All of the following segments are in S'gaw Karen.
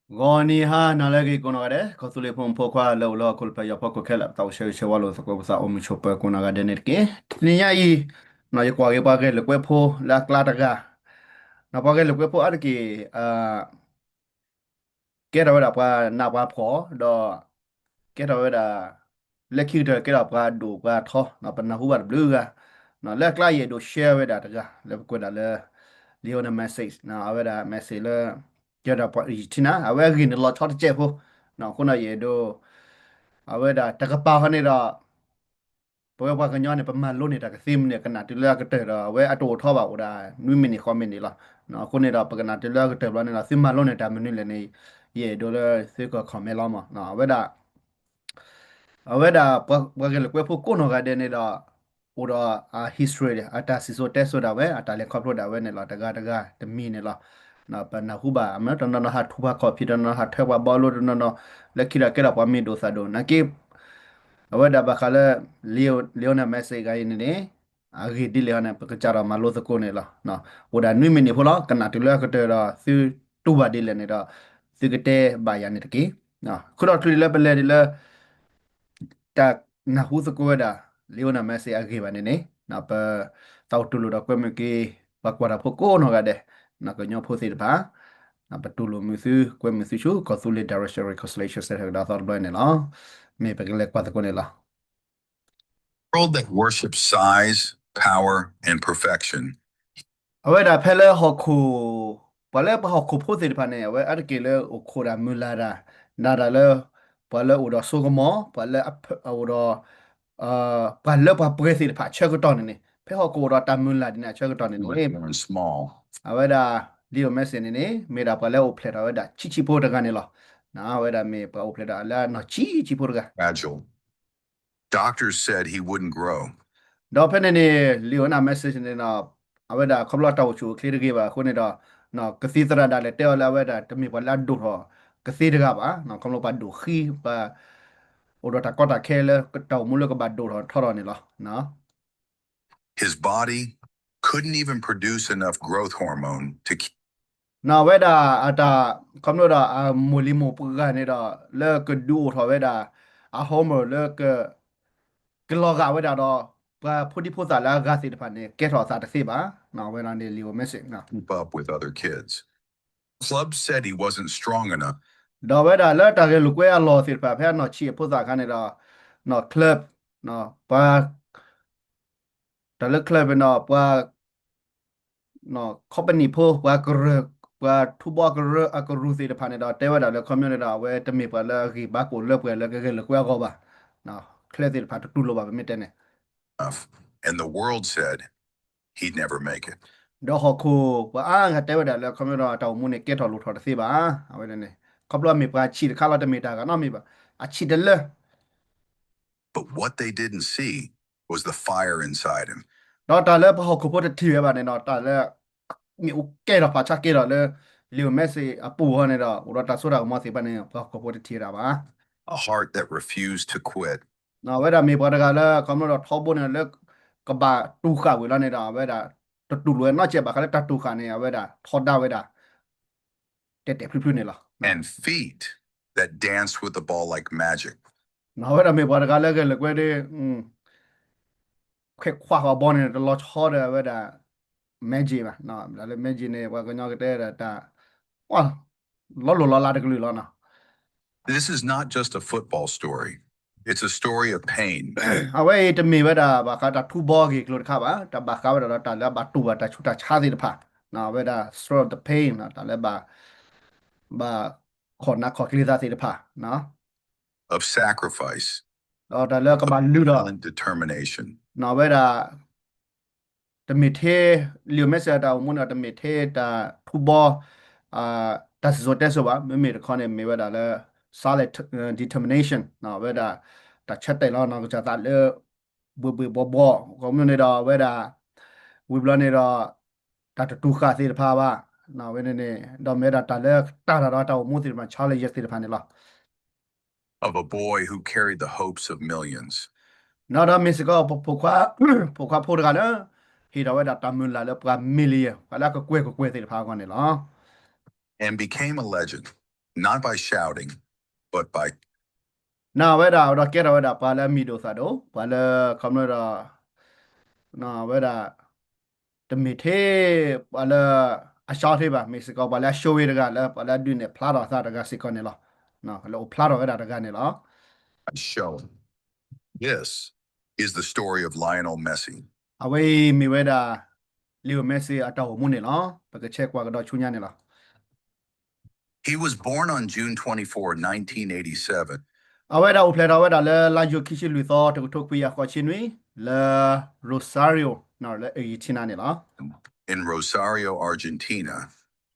ဂီၤနံၤဟါနၤလၢအဂ့ၤကိးနီၢ်ဂၤဒဲး, ကီၢ်သူလ့ၤဖိမုၣ်ဖိခွါလၢအိၣ်လၢဟီၣ်ခိၣ်လၢဖျၢၣ်ယီၤဖီခိၣ်ခဲလၢာ် ပသးအိၣ်ဆၢဂ့ၤဆၢဝါလိာ်သကိးပသးအိၣ်မုာ်ဆိးပၢၤကိးနီၢ်ဂၤဒဲးန့ၣ်တက့ၢ်. တနံၤညါအံၤ, ယကွၢ်က့ၤပှၤဂဲၤလိာ်ကွဲဖိလၢအကျါတဂၤ, ပှၤဂဲၤလိာ်ကွဲဖိအါတက့ၢ် ကဲထီၣ်ဝဲဒၣ်ပှၤနးပှၤဖှီၣ်, ဒီးကဲထီၣ်ဝဲဒၣ် လၢခံကတၢၢ်ကဲထီၣ်ပှၤဒိၣ်ပှၤထီ, ပနၢ်ဟူဘၣ်တဘျုးဂၤ, လၢအကျါယအဲၣ်ဒိး share ဝဲဒၣ်တဂၤ လၢပကွဲးဒၣ်လၢ Lionel Messi, အဝဲဒၣ် Messi လၢ ကဲထီၣ်ပှၤယထံနၤ အဝဲအဂ့ၢ်န့ၣ်လီၤဆီတစဲးဖိ, အဃိန့ၣ်ယအဲၣ်ဒိး အဝဲဒၣ်တကပၤဃီန့ၣ်ဒီး ပဝဲပှၤကညီန့ၣ် ပမၤလိန့ၢ်တၢ်ကသ့မနုၤ ကနၣ်တုၤလၢအကတၢၢ်ဒီး အဝဲအတအိၣ်ထီဘၣ်အိၣ်ဒၣ် နွံမံးနံးဃိးမံးနံးလီၤ. အဃိန့ၣ်ဒီး ပကနၣ်တုၤလၢအကတၢၢ်ဘျီန့ၣ်ဒီး သုမၤလိန့ၢ်တၢ်မနုၤလဲၣ်န့ၣ် ယအဲၣ်ဒိးလၢသုက comment လီၤမး. အဝဲဒၣ် အဝဲဒၣ်ပှၤဂဲၤလိာ်ကွဲဖိကိးနီၢ်ဂၤဒဲးန့ၣ်ဒီး အိၣ်ဒီးအ history အတၢ်စံၣ်စိၤတဲစိၤဒၣ်ဝဲ အတၢ်လဲၤခီဖျိဒၣ်ဝဲန့ၣ်လီၤ. တဂၤတဂၤတမံၤန့ၣ်လီၤ. ပနၢ်ဟူဘၣ် မ့ၢ်တနီၤနီၤဟးထူးပှၤခီၣ်ဖံး တနီၤနီၤဟးထၢပှၤဘီလိ တနီၤနီၤ လၢခံဒီးကဲထီၣ်ပှၤမ့ၢ်ဒိၣ်သးဒိၣ် နာ်က့ အဝဲဒၣ်ဘၣ်ဃးလၢ Leo- Lionel Messi ဂၤအံၤန့ၣ်န့ၣ် အဂ့ၢ်ဒ်လဲၣ်ဟီန့ၣ် ပကစးထီၣ်မၤလိသကိးန့ၣ်လီၤ. အိၣ်ဒၣ်နွံမံးနံးဖိလီၤ. ကနၣ်တုၤလၢအကတၢၢ်ဒီး သုတူၢ်ဘၣ်ဒ်လဲၣ်န့ၣ်ဒီး သုကတဲဘၣ်ယၤန့ၣ်တက့ၢ်. ခုဒီးချုးဒ်လၢပလဲၤဒ်လၢ တၢ်နၢ်ဟူသကိးဝဲဒၣ် Lionel Messi အဂ့ၢ်ဘၣ်န့ၣ်န့ၣ် ပသးအိၣ်တူၢ်လိာ်ဒီးကွဲမုာ်က့ၤ ပှၤကွၢ်တၢ်ဖိကိးနီၢ်ဂၤဒဲး ကညီဖိသ့ၣ်တဖၣ် ပတူၢ်လိာ်မုာ်သု ကွဲမုာ်သုဆူ ကီၢ်သူလ့ၤ Direction Reconciliation Center ကဒီးသီတဘျီန့ၣ်လီၤ. မ့ၢ်ပကလဲၤကွၢ်သကိးန့ၣ်လီၤ. World that worships size, power, and perfection. အဝဲဒၣ်ဖဲလၢဟီၣ်ခိၣ်, ပှၤလၢပှၤဟီၣ်ခိၣ်ဖိသ့ၣ်တဖၣ်န့ၣ် အဝဲအါတက့ၢ်လၢအိၣ်ခိးဒၣ်မုၢ်လၢ်ဒၣ်, နၤဒၣ်လၢ ပှၤလၢအိၣ်ဒီးစိကမီၤ, ပှၤလၢအအိၣ်ဒီး ပှၤလၢပှၤပှဲၤသ့ၣ်တဖၣ်အဆၢကတီၢ်န့ၣ်န့ၣ် ဖဲဟီၣ်ခိၣ်အိၣ်ဒီးတၢ်မုၢ်လၢ်ဒ်န့ၣ်အဆၢကတီၢ်န့ၣ်န့ၣ် အဝဲဒၣ် Leo Messi န့ၣ်န့ၣ် မ့ၢ်ဒၣ်ပှၤလၢအိၣ်ဖျဲၣ်ထီၣ်ဝဲဒၣ်ဆံးဆံးဖိတဂၤန့ၣ်လီၤ. အဝဲဒၣ်မ့ၢ်ပှၤအိၣ်ဖျဲၣ်ထီၣ်လၢအနီၢ်ဆံးဆံးဖိတဂၤ Doctors said he wouldn't grow. ဒီးဖဲန့ၣ်န့ၣ် Lionel Messi န့ၣ်ဒီး အဝဲဒၣ်ခီဖျိတၢ်အိၣ်ဆူၣ်အိၣ်ချ့တဂ့ၤဘၣ်အဃိန့ၣ်ဒီး ကသံၣ်သရၣ်ဒၣ်လဲာ်တဲအီၤလၢအဝဲဒၣ်တမ့ၢ်ပှၤလၢအဒိၣ်ထီၣ်ကသ့တဂၤဘၣ်. ခီဖျိပှၤဒိၣ်ဃံ ပှၤ အိၣ်ဒီးတၢ်ကီတၢ်ခဲလၢတၢ်အိၣ်မူလၢကဘၣ်ဒိၣ်ထီၣ်ထီထီၣ်န့ၣ်လီၤ. His body couldn't even produce enough growth hormone to keep. အဝဲဒၣ်အတၢ် ခီဖျိဒီးအမိၢ်လံၤမိၢ်ပှၢ်န့ၣ်ဒီး လၢကဒုးအိၣ်ထီၣ်ဝဲဒၣ် အ hormone လၢ ကလီၤဂာ်ဝဲဒၣ်ဒီး ပှၤဖိဒံဖိသၣ်လၢအဂၤသ့ၣ်တဖၣ်န့ၣ် ကဲထီၣ်အသးတသ့ဘၣ်. အဝဲဒၣ်န့ၣ် Leo Messi keep up with other kids. Club said he wasn't strong enough. ဒီးဝဲဒၣ်လၢတၢ်ဂဲၤလိာ်ကွဲအလီၢ်သ့ၣ်တဖၣ် ဖဲအနီၢ်ဆံးအဖိသၣ်အခါန့ၣ်ဒီး နီၢ် club ပှၤ တၢ်လၢ club န့ၣ်ဒီး ပှၤ company ဖိ ပှၤကရၢ ပှၤထူဘီကရၢ အကရူၢ်သ့ၣ်တဖၣ်န့ၣ်ဒီး တဲဝဲဒၣ်လၢခီဖျိန့ၣ်ဒီး အဝဲတမ့ၢ်ပှၤလၢအဂ့ၤဘၣ်ကိၣ်လၢပှဲၤလၢကဂဲၤလိာ်ကွဲအဂီၢ်ဘၣ်. club သ့ၣ်တဖၣ်တတူၢ်လိာ်ဘၣ် ပမ့ၢ်တဲန့ၣ် And the world said he'd never make it. ဒီးဟီၣ်ခိၣ်ပှၤအါဂၤတဲဝဲဒၣ်လၢခီဖျိဒီးအတၢ်အိၣ်မူန့ၣ် ကဲထီၣ်လိၣ်ထီၣ်တသ့ဘၣ်. အဝဲန့ၣ် ခီဖျိအမ့ၢ်ပှၤဆံးတခါလီၤ တမ့ၢ်တၢ်ဂၤနီတမံၤဘၣ်. အဆံးတလၢ But what they didn't see was the fire inside him. ဒီးတၢ်လၢပှၤဟီၣ်ခိၣ်ဖိတထံၣ်ဝဲဘၣ်န့ၣ်ဒီး တၢ်လၢ မ့ၣ်အူကဲထီၣ်ဖးဆါကဲထီၣ်လၢ Leo Messi အပူၤအဂီၢ်န့ၣ်ဒီး အိၣ်ဒီးတၢ်စိတၢ်ကမီၤသ့ၣ်တဖၣ်န့ၣ် ပှၤဟီၣ်ခိၣ်ဖိတထံၣ်ဝဲဒၣ်ဘၣ်. A heart that refused to quit. အဝဲဒၣ်မ့ၢ်ပှၤတဂၤလၢ ခီဖျိဒီးထီဘိန့ၣ်လၢ ကဘၣ်တူၢ်ဃာ်ဝံၤလီၤန့ၣ်ဒီး အဝဲဒၣ် တတူၢ်လိာ်ဝဲနီတစဲးဘၣ်ဃးလၢတၢ်တူၢ်ဃာ်န့ၣ် အဝဲဒၣ်ထီဒါဝဲဒၣ် တဲာ်တဲာ်ဖျုးဖျုးန့ၣ်လီၤ. And feet that danced with the ball like magic. အဝဲဒၣ်မ့ၢ်ပှၤတဂၤလၢဂဲၤလိာ်ကွဲဒီး ခွဲးခွါဃီၤဘီန့ၣ် တလီၤဆီဒီးအဝဲဒၣ် magic ဘၣ်. တၢ်လၢ magic န့ၣ် ပှၤကညီကတဲဒၣ်တၢ် လီၤလိၢ်လီၤလးတကလုာ်လီၤနီၤ. This is not just a football story. It's a story of pain. အဝဲအံၤတမ့ၢ်ဝဲဒၣ်ဘၣ်ဃးတၢ်ထူဘီဂ့ၢ်ကျိၤတခါဘၣ်. တၢ်ဘၣ်ဃးဝဲဒၣ်ဒီးတၢ်လၢအဘၣ်တူၢ်ဘၣ်တၢ်ဆူးတၢ်ဆါသ့ၣ်တဖၣ်. အဝဲဒၣ် story of the pain တၢ်လၢ ဘၣ်ခီၣ်နးခီၣ်ကျ့ၤသးသ့ၣ်တဖၣ် of sacrifice, ဒီးတၢ်လၢကဘၣ်လုၢ်ဒီး determination. အဝဲဒၣ် တမ့ၢ်ထဲ Leo Messi တၢ်အိၣ်မူန့ၣ် တမ့ၢ်ထဲတၢ်ထူဘီ တၢ်စံၣ်စိၤတဲစိၤဘၣ်. မ့မ့ၢ်တခီန့ၣ် မ့ၢ်ဝဲဒၣ်လၢ solid determination အဝဲဒၣ် တၢ်ဆၢတဲာ်လီၤနီၢ်ကစၢ်သးလၢ ဘှ့ၣ်ဘှ့ၣ်ဘှီဘှီ ခီဖျိန့ၣ်ဒီး အဝဲဒၣ် ဝံၤဘျီန့ၣ်ဒီး တၢ်တတူၢ်ဃာ်သ့ၣ်တဖၣ်ဘၣ်. အဝဲန့ၣ်န့ၣ် ဒီးမ့ၢ်ဝဲဒၣ်တၢ်လၢတၢ်တၢ်ဒီးတၢ်အိၣ်မူသ့ၣ်တဖၣ် challenges သ့ၣ်တဖၣ်န့ၣ်လီၤ. Of a boy who carried the hopes of millions. ဒီးမ့ၢ်စ့ၢ်ကီး ဖိခွါဖိတဂၤလၢ ဟ့ၣ်ထီၣ်ဝဲဒၣ်တၢ်မုၢ်လၢ်လၢပှၤ million ပှၤလၢအကကွဲၢ်ကကွဲၢ်သ့ၣ်တဖၣ်အဂီၢ်န့ၣ်လီၤ. And became a legend. not by shouting, but by နဝဲဒၣ် အဝဲဒီးကဲထီၣ်ဝဲဒၣ် ပှၤလၢအမံၤဒိၣ်သၣ်ဒိၣ်, ပှၤလၢ ခီဖျိဒီး ဝဲဒၣ် တမ့ၢ်ထဲ ပှၤလၢအ shout ထဲဘၣ်, မ့ၢ်စ့ၢ်ကီးပှၤလၢအ show ဝဲတဂၤ လၢပှၤလၢအဒုးနဲၣ်ဖျါထီၣ်အသးတဂၤစ့ၢ်ကီးန့ၣ်လီၤ. လၢအိၣ်ဖျါထီၣ်ဝဲဒၣ်တဂၤန့ၣ်လီၤ. Show. This is the story of Lionel Messi. အဝဲအံၤမ့ၢ်ဝဲဒၣ် Leo Messi အတၢ်အိၣ်မူန့ၣ်လီၤ. ပကဆဲးကွၢ်ကဒီးဆူညါန့ၣ်လီၤ. He was born on June twenty-fourth, nineteen eighty-seven. အဝဲဒၣ်အိၣ်ဖျဲၣ်ထီၣ်ဝဲဒၣ်လၢလါယူၤခံဆံလွံၢ်သီ တကထိခွံကယၤဃိးဆံနွံ လၢ Rosario လၢ Argentina န့ၣ်လီၤ. In Rosario, Argentina,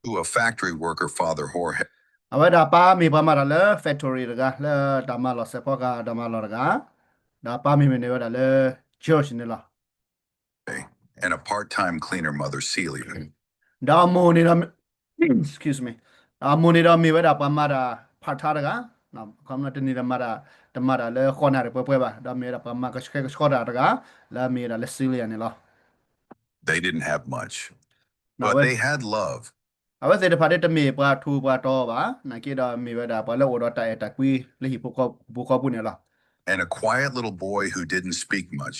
to a factory worker, Father Jorge. အဝဲဒၣ်ပၢ်မ့ၢ်ပှၤမၤတၢ်လၢ factory တဂၤ လၢတၢ်မၤလီၢ်စဲးဖီကဟၣ်တၢ်မၤလီၢ်တဂၤ, ဒီးပၢ်မ့ၢ်မ့ၢ်န့ၢ်ဝဲဒၣ်လၢ George န့ၣ်လီၤ. And a part-time cleaner mother, Celia. ဒီးအမိၢ်န့ၣ်ဒီး excuse me, ဒီးအမိၢ်န့ၣ်ဒီးမ့ၢ်ဝဲဒၣ်ပှၤမၤတၢ် part-time တဂၤ, ခီဖျိတန့ၢ်ဒီးမၤတၢ် တမၤတၢ်လၢဃိးနၣ်ရံၣ်ပှဲၤပှဲၤဘၣ်, ဒီးမ့ၢ်ဝဲဒၣ်ပှၤမၤကဆှဲကဆှီတၢ်တဂၤ လၢအမ့ၢ်ဝဲဒၣ်လၢ Celia န့ၣ်လီၤ. They didn't have much, but they had love. အဝဲသ့ၣ်တဖၣ်ဒ်တမ့ၢ်ပှၤထူးပှၤတီၤဘၣ်, နာ်က့ဒီးမ့ၢ်ဝဲဒၣ်ပှၤလၢအိၣ်ဒီးတၢ်အဲၣ်တၢ်ကွံလၢဟံၣ်ဖိဃီဖိပူၤန့ၣ်လီၤ. And a quiet little boy who didn't speak much.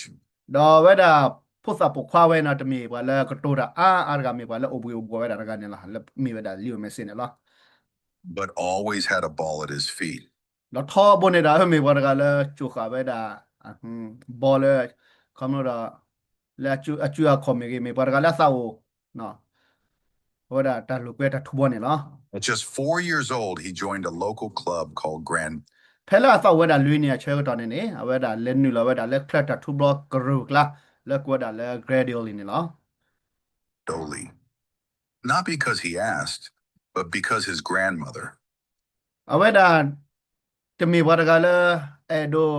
ဒီးဝဲဒၣ်ဖိသၣ်ပိာ်ခွါဝဲန့ၣ် တမ့ၢ်ပှၤလၢကတိၤတၢ်အါအါတဂၤ, မ့ၢ်ပှၤလၢအိၣ်ဘှံးအိၣ်ဘှီၣ်ဝဲဒၣ်တဂၤန့ၣ်လီၤ, လၢမ့ၢ်ဝဲဒၣ် Leo Messi န့ၣ်လီၤ. But always had a ball at his feet. ဒီးထီဘိန့ၣ်ဒီး မ့ၢ်ပှၤတဂၤလၢကၠိဃာ်ဝဲဒၣ် ball လၢ ခီဖျိဒီး လၢအစုအခီၣ်မ့ၢ်ဂ့ၤ, မ့ၢ်ပှၤတဂၤလၢအသးအိၣ် အဝဲဒၣ်တၢ်လိာ်ကွဲတၢ်ထူဘီန့ၣ်လီၤ. At just four years old, he joined a local club called Grand. ဖဲလၢအသးအိၣ်ဝဲဒၣ်လွံၢ်နံၣ်အဆၢကတီၢ်န့ၣ်န့ၣ် အဝဲဒၣ်လဲၤနုာ်လီၤဝဲဒၣ်လၢချၢတၢ်ထူဘီကရၢၢ်ကျါ လၢကိးဝဲဒၣ်လၢ Gradoli န့ၣ်လီၤ. Not because he asked, but because his grandmother. အဝဲဒၣ် တမ့ၢ်ပှၤတဂၤလၢ အဲၣ်ဒိး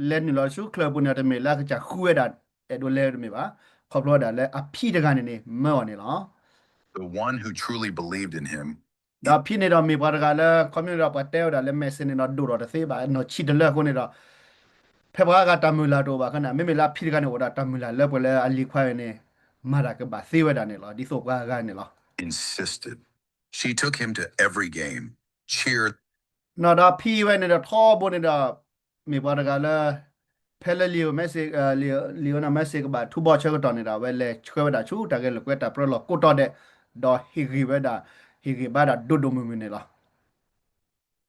လဲၤနုာ်လီၤဆူချၢပူၤန့ၣ် တမ့ၢ်လၢအကစၢ်ဃုဝဲဒၣ် အဲၣ်ဒိးလဲၤတမ့ၢ်ဘၣ်, ခီဖျိဝဲဒၣ်လၢအဖံတဂၤန့ၣ်န့ၣ် မၢအီၤန့ၣ်လီၤ. The one who truly believed in him. ဒီးအဖံန့ၣ်ဒီးမ့ၢ်ပှၤတဂၤလၢ ခီဖျိဒီးပှၤတဲဝဲဒၣ်လၢ Messi န့ၣ်ဒီးဒိၣ်ထီၣ်တသ့ဘၣ်, နီၢ်ဆံးတလၢအဃိန့ၣ်ဒီး ဖဲပှၤအါဂၤတၢ်မုၢ်လၢ်တအိၣ်ဘၣ်အခါန့ၣ် မ့မ့ၢ်လၢအဖံတဂၤန့ၣ်အိၣ်ဒီးတၢ်မုၢ်လၢ်လၢပှဲၤလၢအလံၤခွါအံၤန့ၣ် မၤတၢ်ကဘၣ်သ့ဝဲဒၣ်န့ၣ်လီၤ, ဒ်သိးပှၤအဂၤန့ၣ်လီၤ. Insisted. She took him to every game, cheered. နီၢ်ဒီးဖံဝဲန့ၣ်ဒီးထီဘိန့ၣ်ဒီး မ့ၢ်ပှၤတဂၤလၢ ဖဲလၢ Leo Messi, Lionel Messi ကဘၣ်ထူဘီဆၢကတီၢ်န့ၣ်ဒီး အဝဲလဲၤဆှၢဝဲဒၣ်ဆူတၢ်ဂဲၤလိာ်ကွဲတၢ်ပြၢလီၢ်ကိးတီၤဒဲး, ဒီးဟ့ၣ်ဂံၢ်ဝဲဒၣ်, ဟ့ၣ်ဂံၢ်ဘါဒၣ်ဒိၣ်ဒိၣ်မုၢ်မုၢ်န့ၣ်လီၤ.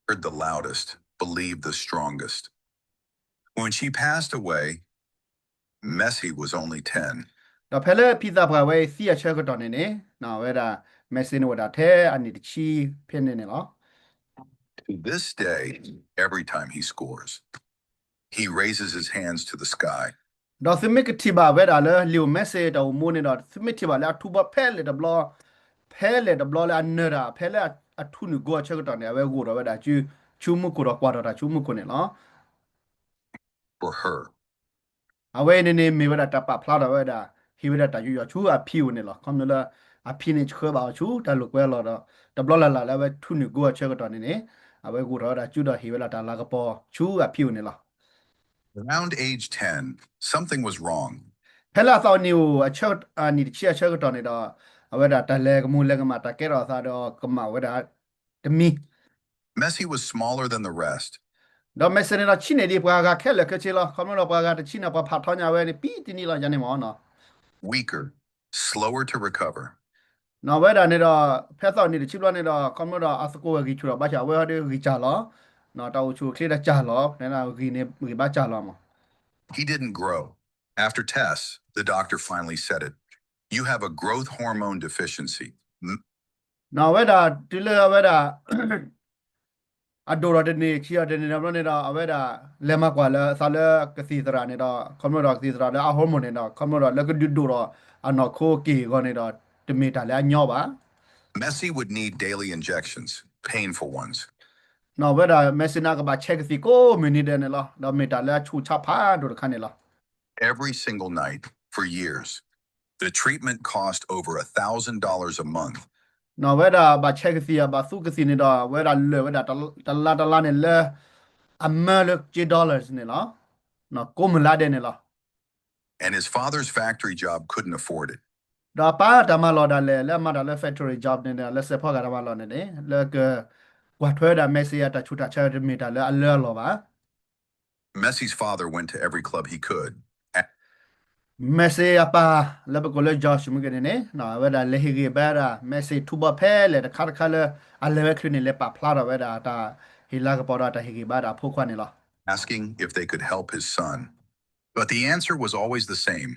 Heard the loudest, believed the strongest. When she passed away, Messi was only ten. ဒီးဖဲလၢဖံသးပှၢ်ဝဲအံၤသံအဆၢကတီၢ်န့ၣ်န့ၣ် အဝဲဒၣ် Messi န့ၣ်အိၣ်ဒၣ်ထဲအနံၣ်တဆံဖဲန့ၣ်န့ၣ်လီၤ. To this day, every time he scores, he raises his hands to the sky. ဒီးသုမ့ၢ်ကထံၣ်ဘၣ်ဝဲဒၣ်လၢ Leo Messi တၢ်အိၣ်မူန့ၣ်ဒီး သုမ့ၢ်ထံၣ်ဘၣ်လၢအထူဘီဖဲလဲၣ်တဘျီ, ဖဲလဲၣ်တဘျီလၢအနၢၤတၢ် ဖဲလၢအထူနုာ်ကိအဆၢကတီၢ်န့ၣ် အဝဲဂိၢ်ထီၣ်ဝဲဒၣ်ဆူမူခိၣ်ဒီးကွၢ်ထီၣ်တၢ်ဆူမူခိၣ်န့ၣ်လီၤ. For her. အဝဲအံၤန့ၣ်န့ၣ် မ့ၢ်ဝဲဒၣ်တၢ်ပာ်ဖျါထီၣ်ဝဲဒၣ် ဟ့ၣ်ဝဲဒၣ်တၢ်ယူးယီၣ်ဆူအဖံအိၣ်န့ၣ်လီၤ. ခီဖျိလၢ အဖံန့ၣ်ဆှၢဘၣ်အီၤဆူတၢ်လိာ်ကွဲအလီၢ်ဒီး တဘျီလၢ်လၢ်လၢအဝဲထူနုာ်ကိအဆၢကတီၢ်န့ၣ်န့ၣ် အဝဲဂိၢ်ထီၣ်ဝဲဒၣ်ဆူဒီးဟ့ၣ်ဝဲဒၣ်တၢ်လၤကပီၤဆူအဖံအိၣ်န့ၣ်လီၤ. Around age ten, something was wrong. ဖဲလၢအသးအိၣ်နံၣ်အိၣ် အနံၣ်တဆံအဆၢကတီၢ်န့ၣ်ဒီး အဝဲဒၣ်တၢ်လဲၤကမူၤလဲၤကမၣ် တၢ်ကဲထီၣ်အသးဒီးကမၣ်ဝဲဒၣ်တမံၤ Messi was smaller than the rest. ဒီး Messi န့ၣ်ဒီးဆံးန့ၢ်ဒံးပှၤဂၤခဲလၢာ်ခဲဆ့လီၤ. ခီဖျိဒီးပှၤဂၤတဆံန့ၣ် ပှၤဖးထီညါဝဲန့ၣ် ပံတနံၤလီၤယၤန့ၣ်မ့ၢ်နီၤ. Weaker, slower to recover. နီၢ်ဝဲဒၣ်န့ၣ်ဒီး ဖဲသးအိၣ်နံၣ်တဆံဘျီန့ၣ်ဒီး ခီဖျိဒီးအသကိးဝဲဂံၢ်ဆူၣ်ထီၣ်ဘၣ်ဆၣ် အဝဲဟီဒီးဂံၢ်စၢ်လီၤ. တၢ်အိၣ်ဆူၣ်အိၣ်ချ့ဒီးစၢ်လီၤ ဂံၢ်န့ၣ်ဂံၢ်ဘါစၢ်လီၤမး. He didn't grow. After tests, the doctor finally said it. You have a growth hormone deficiency. နီၢ်ဝဲဒၣ် တုၤလၢအဝဲဒၣ် အဒိၣ်ထီၣ်တန့ၢ်ဆံးထီၣ်တန့ၢ်ဘျီန့ၣ်ဒီး အဝဲဒၣ်လဲၤမၤကွၢ်လၢအသးလၢကသံၣ်သရၣ်န့ၣ်ဒီး ခီဖျိဒီးကသံၣ်သရၣ်လၢအ hormone န့ၣ်ဒီး ခီဖျိဒီးလၢကဒုးဒိၣ်ထီၣ်အနီၢ်ခိက့ၢ်အဂီၢ်န့ၣ်ဒီး တမ့ၢ်တၢ်လၢအညီဘၣ်. Messi would need daily injections, painful ones. နီၢ်ဝဲဒၣ် Messi န့ၣ် ကဘၣ်ဆဲးကသံၣ်ကိးမုၢ်နံၤဒဲးန့ၣ်လီၤ. ဒီးမ့ၢ်တၢ်လၢအဆူးဆါဖးဒိၣ်တခါန့ၣ်လီၤ. Every single night for years. The treatment cost over a thousand dollars a month. နီၢ်ဝဲဒၣ်ဘၣ်ဆဲးကသံၣ် ဘၣ်သူကသံၣ်န့ၣ်ဒီး ဝဲဒၣ်လၢာ်ဝဲဒၣ်တလါတလါန့ၣ်လၢ အမၢလၢက့ dollars န့ၣ်လီၤ. ကိးမုၢ်လါဒဲးန့ၣ်လီၤ. And his father's factory job couldn't afford it. ဒီးအပၢ်တၢ်မၤလီၢ်ဒၣ်လဲာ် လၢအမၤတၢ်လၢ factory job န့ၣ် လၢစဲးဖီကဟၣ်တၢ်မၤလီၢ်န့ၣ်န့ၣ် လၢက ကွၢ်ထွဲဝဲဒၣ် Messi အတၢ်ဆူးတၢ်ဆါတမ့ၢ်တၢ်လၢအလၢအလီၢ်ဘၣ်. Messi's father went to every club he could. Messi အပၢ် လၢပကိးလၢ George မ့ၢ်ဂ့ၤန့ၣ်န့ၣ် အဝဲဒၣ်လဲၤဟ့ၣ်ဂံၢ်ဘါဒၣ် Messi ထူဘီဖဲလဲၣ်တခါတခါလၢ အလဲၤဝဲချုးန့ၣ် လဲၤပာ်ဖျါထီၣ်ဝဲဒၣ်တၢ်ဟ့ၣ်လၤကပီၤဒီးတၢ်ဟ့ၣ်ဂံၢ်ဘါဒၣ်အဖိခွါန့ၣ်လီၤ. Asking if they could help his son, but the answer was always the same.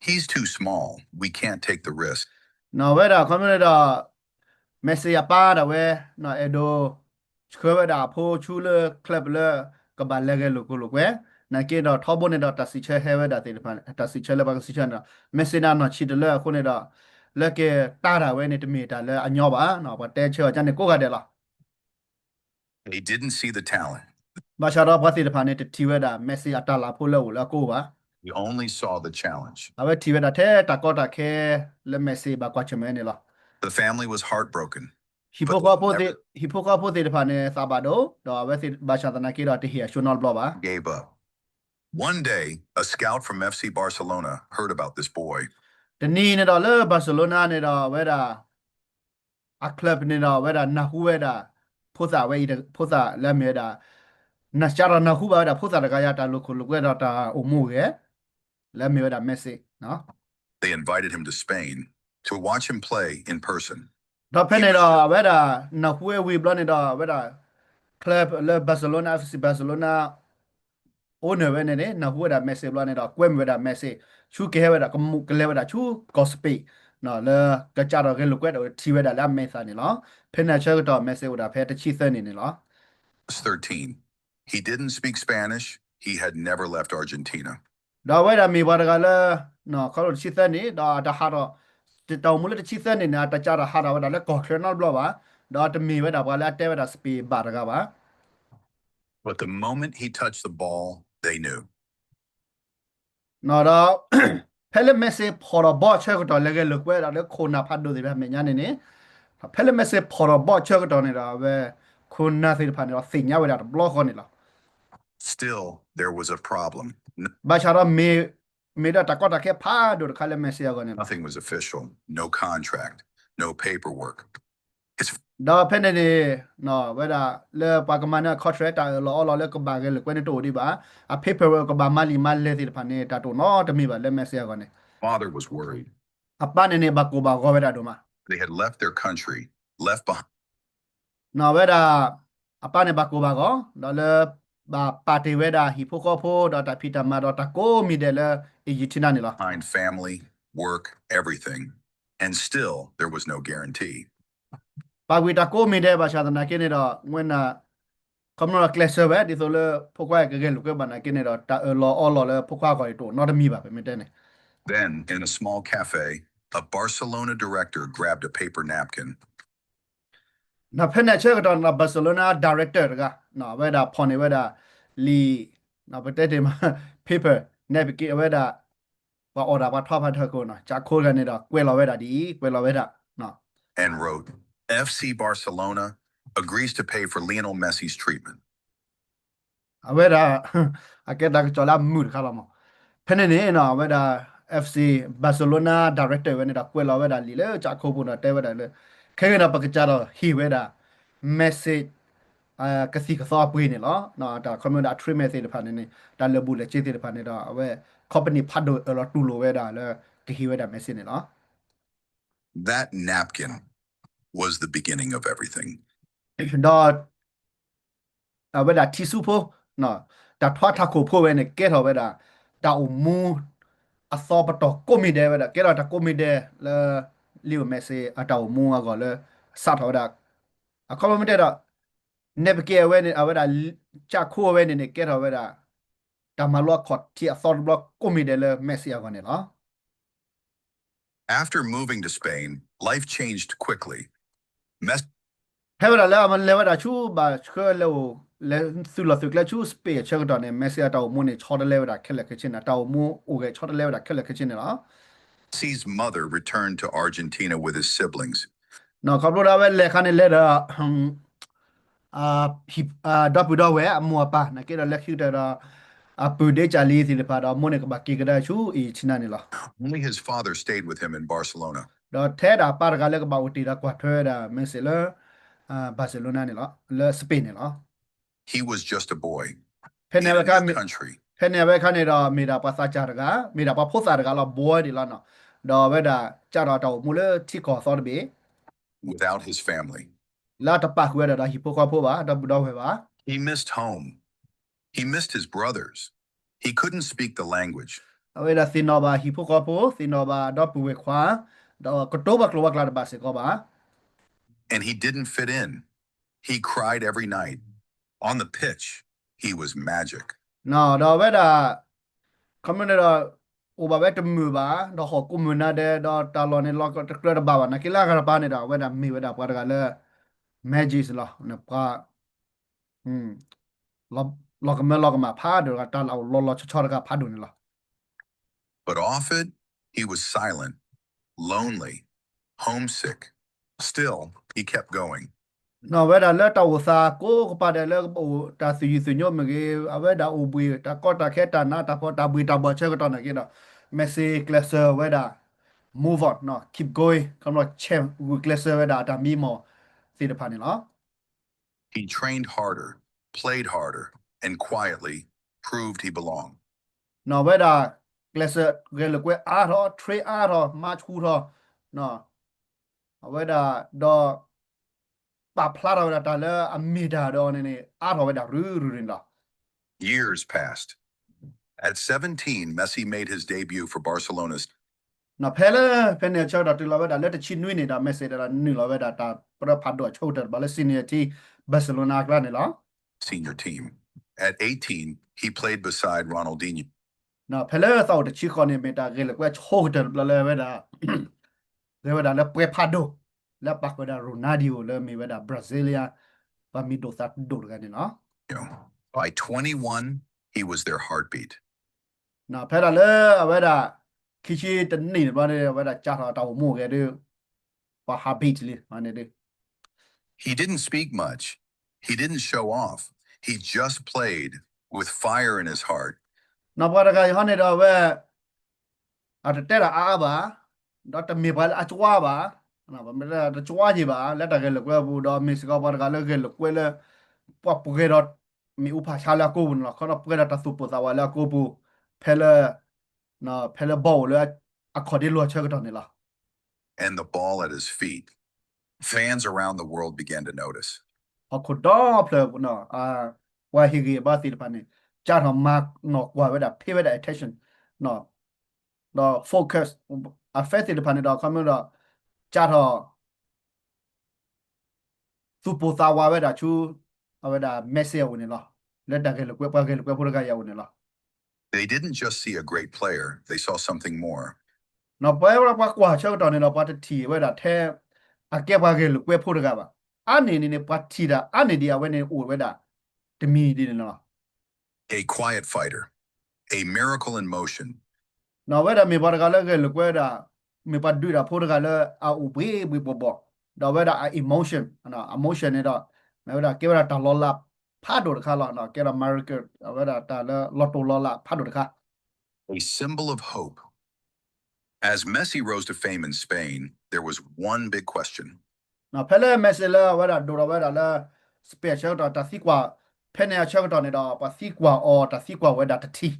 He's too small. We can't take the risk. နီၢ်ဝဲဒၣ်ခီမ့ၢ်န့ၣ်ဒီး Messi အပၢ်ဒၣ်ဝဲ အဲၣ်ဒိး ဆှၢဝဲဒၣ်အဖိဆူလၢ club လၢ ကဘၣ်လဲၤဂဲၤလိာ်ခိၣ်လိာ်ကွဲ နာ်က့ဒီးထီဘိန့ၣ်ဒီးတၢ်စံးဆၢဟဲဝဲဒၣ်သ့ၣ်တဖၣ် တၢ်စံးဆၢလၢပှၤကစံးဆၢန့ၣ်ဒီး Messi န့ၣ်နီၢ်ဆံးတလၢအဃိန့ၣ်ဒီး လၢက့ၤတၢ်ဒၣ်ဝဲန့ၣ်တမ့ၢ်တၢ်လၢအညီဘၣ် ပှၤတဲဆၢအီၤကန့ၣ်ကိးဂၤဒဲးလီၤ. He didn't see the talent. ဘၣ်ဆၣ်ဒီးပှၤသ့ၣ်တဖၣ်န့ၣ် တထံၣ်ဝဲဒၣ် Messi အတၢ်လၤဖိလၢအအိၣ်လၢအကိးဘၣ်. He only saw the challenge. အဝဲထံၣ်ဝဲဒၣ်ထဲတၢ်ကီတၢ်ခဲလၢ Messi ဘၣ်ကွၢ်ဆၢၣ်မဲာ်န့ၣ်လီၤ. The family was heartbroken. ဟံၣ်ဖိဃီဖိသ့ၣ် ဟံၣ်ဖိဃီဖိသ့ၣ်တဖၣ်န့ၣ် သးဘၣ်ဒိ ဒီးအဝဲသ့ၣ်ဘၣ်ဆၣ်သနာ်က့ဒီးတဟ့ၣ်အဆှိနီတဘျီဘၣ်. Gave up. One day, a scout from F C Barcelona heard about this boy. တနံၤန့ၣ်ဒီးလၢ Barcelona န့ၣ်ဒီးအဝဲဒၣ် အ club န့ၣ်ဒီးအဝဲဒၣ်နၢ်ဟူဝဲဒၣ် ဖိသၣ်ဝဲအံၤ ဖိသၣ်လၢအမ့ၢ်ဝဲဒၣ် နၢ်စၢ်ဒီးနၢ်ဟူဘၣ်ဝဲဒၣ်ဖိသၣ်တဂၤအံၤ တၢ်လိာ်ခိၣ်လိာ်ကွဲဒီးတၢ်အိၣ်မူအဂ့ၢ် လၢအမ့ၢ်ဝဲဒၣ် Messi. They invited him to Spain to watch him play in person. ဒီးဖဲန့ၣ်ဒီးအဝဲဒၣ် နၢ်ဟူဝဲဝံၤဘျီန့ၣ်ဒီးအဝဲဒၣ် club လၢ Barcelona, F C Barcelona owner ဝဲန့ၣ်န့ၣ် နၢ်ဟူဝဲဒၣ် Messi ဘျီန့ၣ်ဒီး ကွဲမုာ်ဝဲဒၣ် Messi ဆူကဟဲဝဲဒၣ်ကမူးကလဲၤဝဲဒၣ်ဆူကီၢ် Spain လၢကစၢ်ဒီးဂဲၤလိာ်ကွဲဒီးထံၣ်ဝဲဒၣ်လၢအမဲာ်သၣ်န့ၣ်လီၤ. ဖဲန့ၣ်ဆၢကတီၢ် Messi အိၣ်ဒၣ်ဖဲတဆံသၢနံၣ်န့ၣ်လီၤ. Thirteen. He didn't speak Spanish. He had never left Argentina. ဒီးအဝဲဒၣ်မ့ၢ်ပှၤတဂၤလၢ ခီဖျိတဆံသၢနံၣ် ဒီးအတၢ်ဟးထီၣ် တၢ်အိၣ်မူလၢတဆံသၢနံၣ်န့ၣ် အတၢ်ကးထီၣ်ဟးထီၣ်ဝဲဒၣ်လၢကီၢ်ချၢနီတဘျီဘၣ်, ဒီးတမ့ၢ်ဝဲဒၣ်ပှၤလၢအတဲဝဲဒၣ် Spain ဘၣ်တဂၤဘၣ်. But the moment he touched the ball, they knew. ဒီး ဖဲလၢ Messi ဖီၣ်ထီၣ်ဘီၣ်ဆၢကတီၢ်လဲၤဂဲၤလိာ်ကွဲဒၣ်လၢခိၣ်နၢ်ဖးဒိၣ်သ့ၣ်တဖၣ်မဲာ်ညါန့ၣ်န့ၣ်, ဖဲလၢ Messi ဖီၣ်ထီၣ်ဘီၣ်ဆၢကတီၢ်န့ၣ်ဒီး အဝဲ ခိၣ်နၢ်သ့ၣ်တဖၣ်န့ၣ်ဒီးသ့ၣ်ညါဝဲဒၣ်တဘျီဃီန့ၣ်လီၤ. Still, there was a problem. ဘၣ်ဆၣ်ဒီး မ့ၢ်ဒၣ်တၢ်ကီတၢ်ခဲဖးဒိၣ်တခါလၢ Messi အဂီၢ်န့ၣ်လီၤ. Nothing was official, no contract, no paperwork. ဒီးဖဲန့ၣ်န့ၣ် ဝဲဒၣ်လၢပှၤကမၤန့ၢ်အ contract တၢ်အၢၣ်လီၤအီလီၤလၢကဘၣ်ဂဲၤလိာ်ကွဲန့ၣ်တအိၣ်ဒံးဘၣ်, အ paperwork ကဘၣ်မၤလံာ်မၤလဲၢ်သ့ၣ်တဖၣ်န့ၣ် တၢ်တအိၣ်နီတမံၤဘၣ်လၢ Messi အဂီၢ်န့ၣ်. Father was worried. အပၢ်န့ၣ်န့ၣ် ဘၣ်ကိၢ်ဘၣ်ဂီၤဝဲဒၣ်ဒိၣ်မး. They had left their country, left behind. ဝဲဒၣ် အပၢ်န့ၣ်ဘၣ်ကိၢ်ဘၣ်ဂီၤ ဒီးလၢ ဘၣ်ပာ်တ့ၢ်ဝဲဒၣ်ဟံၣ်ဖိဃီဖိ ဒီးတၢ်ဖံးတၢ်မၤဒီးတၢ်ကိးမံၤဒဲးလၢ Argentina န့ၣ်လီၤ. Behind family, work, everything. And still, there was no guarantee. ပာ်ကွံာ်တၢ်ကိးမံၤဒဲးဘၣ်ဆၣ်သနာ်က့န့ၣ်ဒီး ဝဲန့ၣ် ခီဖျိလၢကျဲးစၢးဝဲ ဒ်သိးလၢဖိခွါကဂဲၤလိာ်ကွဲဘၣ်နာ်က့န့ၣ်ဒီး တၢ်အၢၣ်လီၤအီလီၤလၢဖိခွါအဂီၢ်န့ၣ်တအိၣ်နီတမံၤဘၣ် ပမ့ၢ်တဲန့ၣ်. Then, in a small cafe, a Barcelona director grabbed a paper napkin. ဖဲန့ၣ်ဆၢကတီၢ်န့ၣ်ဒီး Barcelona director တဂၤ အဝဲဒၣ်ဖီၣ်န့ၢ်ဝဲဒၣ် လံာ် ပတဲတ့ၢ်မး paper napkin အဝဲဒၣ် ပှၤအီၣ်တၢ်ပှၤထီဖးထၢခိၣ်နီၤ ကၠးခိၣ်တဂၤန့ၣ်ဒီး ကွဲးလီၤဝဲဒၣ်ဒ်အံၤ ကွဲးလီၤဝဲဒၣ် And wrote, F C Barcelona agrees to pay for Lionel Messi's treatment. အဝဲဒၣ် အကဲတၢ်ကစီၣ်လၢအမုာ်တခါလီၤမး. ဖဲန့ၣ်န့ၣ် အဝဲဒၣ် F C Barcelona director ဝဲန့ၣ်ဒီး ကွဲးလီၤဝဲဒၣ်လံာ်လၢကၠးခိၣ်ပူၤဒီးတဲဝဲဒၣ်လၢ ခဲကနံၣ်ဒီးပကစၢ်ဒီးဟ့ၣ်ဝဲဒၣ် Messi ကသံၣ်ကသီအပှ့ၤန့ၣ်လီၤ. တၢ်ခီမ့ၢ်ဝဲဒၣ် treatment သ့ၣ်တဖၣ်န့ၣ်န့ၣ် တၢ်လၢာ်ဘူၣ်လၢာ်စ့သ့ၣ်တဖၣ်န့ၣ်ဒီး အဝဲ company ဖးဒိၣ်အၢၣ်လီၤတူၢ်လိာ်ဝဲဒၣ်လၢ ကဟ့ၣ်ဝဲဒၣ် Messi န့ၣ်လီၤ. That napkin was the beginning of everything. ဒီး အဝဲဒၣ်ထံဆူဖိ တၢ်ထွါထးခိၣ်ဖိဝဲန့ၣ် ကဲထီၣ်ဝဲဒၣ် တၢ်အိၣ်မူ အသီပတီၢ်ကိးမံၤဒဲးဝဲဒၣ် ကဲထီၣ်တၢ်ကိးမံၤဒဲးလၢ Lionel Messi အတၢ်အိၣ်မူအဂီၢ်လၢ စးထီၣ်ဝဲဒၣ် အခီပညီမ့ၢ်တဲဒီး napkin အဝဲန့ၣ် အဝဲဒၣ် ကၠးခိၣ်အဝဲန့ၣ်န့ၣ် ကဲထီၣ်ဝဲဒၣ် တၢ်မၤလိအခီၣ်ထံးအသီတဘျီကိးမံၤဒဲးလၢ Messi အဂီၢ်န့ၣ်လီၤ. After moving to Spain, life changed quickly. Mes- ဖဲဝဲဒၣ်လၢအမၤလဲၤဝဲဒၣ်ဆူ ဘၣ်ဆှၢလဲၤအိၣ် လဲၤသုးလီၢ်သုးကျဲဆူ Spain အဆၢကတီၢ်န့ၣ် Messi အတၢ်အိၣ်မူန့ၣ် ဆီတလဲဝဲဒၣ်ခဲလၢာ်ခဲဆ့န့ၣ် တၢ်အိၣ်မူအိၣ်ဂဲၤဆီတလဲဝဲဒၣ်ခဲလၢာ်ခဲဆ့န့ၣ်လီၤ. Messi's mother returned to Argentina with his siblings. ခီဖျိလၢအဝဲလဲၤခါန့ၣ်လဲၤဒီး ဒီပုၢ်ဒီဝဲၢ်အမိၢ်အပၢ် နာ်က့ဒီးလဲၤခံကတၢၢ်ဒီး အပုၢ်ဒ့ကၢ်လံၤသ့ၣ်တဖၣ်ဒီး အမိၢ်န့ၣ်ကဘၣ်က့ၤကဒါဆူ Argentina န့ၣ်လီၤ. Only his father stayed with him in Barcelona. ဒီးထဲဒၣ်အပၢ်တဂၤလၢကဘၣ်အိၣ်တ့ၢ်ဒီးကွၢ်ထွဲဝဲဒၣ် Messi လၢ Barcelona န့ၣ်လီၤ, လၢ Spain န့ၣ်လီၤ. He was just a boy. ဖဲန့ၣ်အဝဲခါ, ဖဲန့ၣ်အဝဲခါန့ၣ်ဒီး မ့ၢ်ဒၣ်ပှၤသးစၢ်တဂၤ, မ့ၢ်ဒၣ်ပှၤဖိသၣ်တဂၤလီၤ, boy ဒံးလီၤနီၤ. ဒီးအဝဲဒၣ် ကးထီၣ်တၢ်အိၣ်မူလၢထံကီၢ်အသီတဘ့ၣ်, without his family, လၢတပာ်ဃုာ်ဝဲဒၣ်ဒီးဟံၣ်ဖိဃီဖိဘၣ်, ဒီပုၢ်ဒီဝဲၢ်ဘၣ်. He missed home. He missed his brothers. He couldn't speak the language. အဝဲဒၣ်သ့ၣ်နီၣ်ဘၣ်ဟံၣ်ဖိဃီဖိ, သ့ၣ်နီၣ်ဘၣ်ဒီပုၢ်ဝဲၢ်ခွါ, ဒီးကတိၤဘၣ်ကျိာ်ဘၣ်ကျါတဘၣ်စ့ၢ်ကီးဘၣ်. And he didn't fit in. He cried every night. On the pitch, he was magic. ဒီးအဝဲဒၣ် ခီမ့ၢ်န့ၣ်ဒီး အိၣ်ဘၣ်ဝဲတမုာ်ဘၣ်, ဒီးဟီၣ်ကိးမုၢ်နၤဒဲး, ဒီးတၢ်လီၢ်န့ၣ် လီၤတကြၢးတဘၣ်ဘၣ်. နာ်က့လၢအဂၤတပၤန့ၣ်ဒီး အဝဲဒၣ်မ့ၢ်ဝဲဒၣ်ပှၤတဂၤလၢ magic လီၤ, ပှၤ လီၤကမၢလီၤကမၣ်ဖးဒိၣ်တဂၤ, တၢ်လၢအအိၣ်လီၤလီၤဆီဆီတဂၤဖးဒိၣ်န့ၣ်လီၤ. But often, he was silent, lonely, homesick. Still, he kept going. နီၢ်ဝဲဒၣ်လၢတၢ်အိၣ်သးကိးကပၤဒဲးလၢအိၣ်တၢ်သူၣ်ယုၢ်သူၣ်ညိးမ့ၢ်ဂ့ၤ, အဝဲဒၣ်အိၣ်ဘှံးတၢ်ကီတၢ်ခဲတၢ်နးတၢ်ဖှီၣ်တၢ်ဘှံးတၢ်ဘှီၣ်ဆၢကတီၢ်နာ်က့ဒီး, Messi ကျဲးစၢးဝဲဒၣ် move on, keep going, ခီဖျိ ဆဲးဂုာ်ကျဲးစၢးဝဲဒၣ်အတၢ်မံမီၢ်သ့ၣ်တဖၣ်န့ၣ်လီၤ. He trained harder, played harder, and quietly proved he belonged. နီၢ်ဝဲဒၣ် ကျဲးစၢးဂဲၤလိာ်ကွဲအါထီၣ်, train အါထီၣ်, မၤဆူၣ်ထီၣ်, အဝဲဒၣ်ဒီး ပာ်ဖျါထီၣ်ဝဲဒၣ်တၢ်လၢအမ့ၢ်တၢ်ဒီးန့ၣ်န့ၣ် အါထီၣ်ဝဲဒၣ်ရုၢ်ရုၢ်န့ၣ်လီၤ. Years passed. At seventeen, Messi made his debut for Barcelona's. နီၢ်ဖဲလၢ ဖဲန့ၣ်အဆၢကတီၢ်တုၤလီၤဝဲဒၣ်လၢတဆံနွံန့ၣ်ဒီး Messi ဒီးနုာ်လီၤဝဲဒၣ်တၢ်ပရၢဖးဒိၣ်အဆိကတၢၢ်တဘျီလၢ senior team Barcelona အကျါန့ၣ်လီၤ. Senior team. At eighteen, he played beside Ronaldinho. နီၢ်ဖဲလၢသးအိၣ်တဆံဃိးန့ၣ် မ့ၢ်တၢ်ဂဲၤလိာ်ကွဲဆိကတၢၢ်တဘျီလၢဝဲဒၣ် ဂဲၤဝဲဒၣ်လၢပွဲဖးဒိၣ် လၢပာ်ဃုာ်ဝဲဒၣ် Ronaldinho လၢမ့ၢ်ဝဲဒၣ် Brazilian ပှၤမံၤဒိၣ်သးဒိၣ်တဂၤန့ၣ်လီၤ. By twenty-one, he was their heartbeat. နီၢ်ဖဲဒၣ်လၢအဝဲဒၣ် ခံဆံတနံၣ်တဘျီန့ၣ် အဝဲဒၣ်ကးထီၣ်တၢ်အိၣ်မူအဂဲၤဒုး ပှၤ heartbeat လံန့ၣ်ဒုး He didn't speak much. He didn't show off. He just played with fire in his heart. နီၢ်ပှၤတဂၤအံၤဟီန့ၣ်ဒီးအဝဲ အတတဲတၢ်အါအါဘၣ်, ဒီးတမ့ၢ်ပှၤလၢအကွၢ်ဘၣ်, တကွၢ်ယံၤဘၣ် လၢတၢ်ဂဲၤလိာ်ကွဲအပူၤ ဒီးမ့ၢ်စ့ၢ်ကီးပှၤတဂၤလၢဂဲၤလိာ်ကွဲလၢ ပှၤပှဲၤဒီးမ့ၣ်အူဖးဆါလၢအကိာ်ပူၤန့ၣ်လီၤ. ခီဒီးပှဲၤဒီးတၢ်သူၣ်ပိၢ်သးဝးလၢအကိာ်ပူၤ ဖဲလၢ ဖဲလၢဘီအိၣ်လၢ အခီၣ်ဒ့လွံၢ်ဆၢကတီၢ်န့ၣ်လီၤ. And the ball at his feet. Fans around the world began to notice. ဟီၣ်ခိၣ်ဒီဖျၢၣ် ပှၤဟ့ၣ်ဂံၢ်ဘါသ့ၣ်တဖၣ်န့ၣ် ကးထီၣ်မၤနီၢ်ကွၢ်ဝဲဒၣ် pay ဝဲဒၣ် attention ဒီး focus အ fan သ့ၣ်တဖၣ်န့ၣ်ဒီး ခီမ့ၢ်ဒီး ကးထီၣ် သူၣ်ပိၢ်သးဝးဝဲဒၣ်ဆူ အဝဲဒၣ် Messi အအိၣ်န့ၣ်လီၤ. လၢတၢ်ဂဲၤလိာ်ကွဲ ပှၤဂဲၤလိာ်ကွဲဖိတဂၤအံၤအအိၣ်န့ၣ်လီၤ. They didn't just see a great player, they saw something more. နီၢ်ပှၤဝဲဒၣ်ပှၤကွၢ်ဆၢကတီၢ်န့ၣ်ဒီး ပှၤတထံၣ်ဝဲဒၣ်ထဲ အကဲပှၤဂဲၤလိာ်ကွဲဖိတဂၤဘၣ်. အါန့ၢ်န့ၣ်န့ၣ် ပှၤထံၣ်တၢ်အါန့ၢ်ဒံးအဝဲန့ၣ်အိၣ်ဝဲဒၣ် တမံၤဒ်န့ၣ်လီၤ. A quiet fighter, a miracle in motion. နီၢ်ဝဲဒၣ်မ့ၢ်ပှၤတဂၤလၢဂဲၤလိာ်ကွဲဒၣ် မ့ၢ်ပှၤဒုးတၢ်ဖိတဂၤလၢအအိၣ်ဘှံးဘှံးဘှီၣ်ဘှီၣ်, ဒီးဝဲဒၣ်အ emotion, emotion န့ၣ်ဒီး မ့ၢ်ဝဲဒၣ်ကဲဝဲဒၣ်တၢ်လီၤလးဖးဒိၣ်တခါလီၤ. ကဲဒီး miracle အဝဲဒၣ်တၢ်လၢလီၤတိၢ်လီၤလးဖးဒိၣ်တခါ. A symbol of hope. As Messi rose to fame in Spain, there was one big question. ဖဲလၢ Messi လၢအဝဲဒၣ်ဒိၣ်ထီၣ်ဝဲဒၣ်လၢ Spain အဆၢကတီၢ်တၢ်သံကွၢ်, ဖဲန့ၣ်အဆၢကတီၢ်န့ၣ်ဒီး ပှၤသံကွၢ်အီၤတၢ်သံကွၢ်ဝဲဒၣ်တထံၣ်,